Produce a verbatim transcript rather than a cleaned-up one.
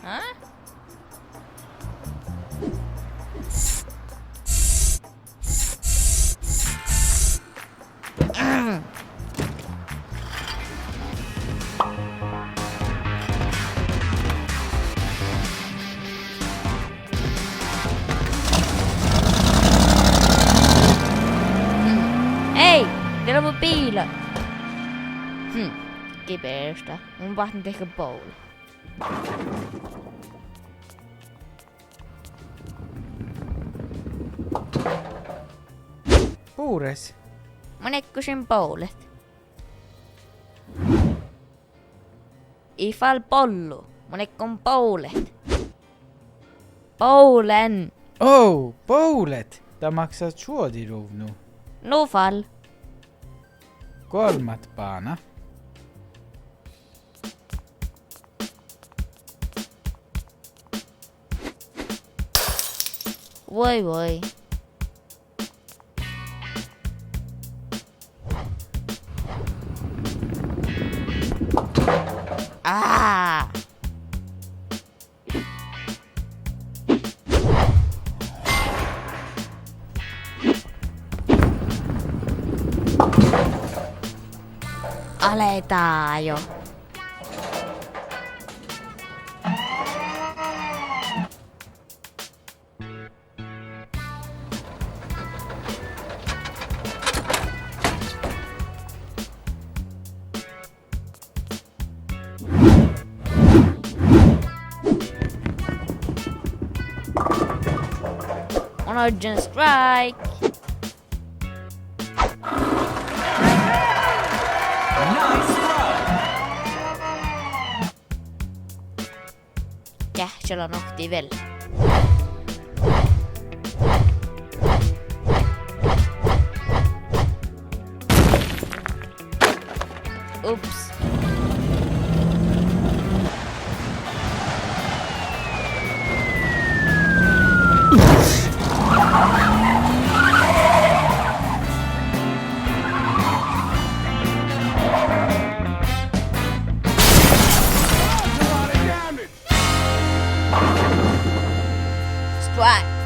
Hä? Hm. Ei, de lea mu biila. Hm. Gii berošta. Mun báhtten dego bovla. Bures. Mun áiggun bovlet. Ii fal bollu. Mun áiggun bovlet. Bovlen. Ó, bovlet. Dat maksá čuođi ruvnnu. Nu fal. Golmmat bána. Vuoi, vuoi. Á! Ale dá jo. Mun ožžon strike. Geahččala nohtii vel. Ups. Strike.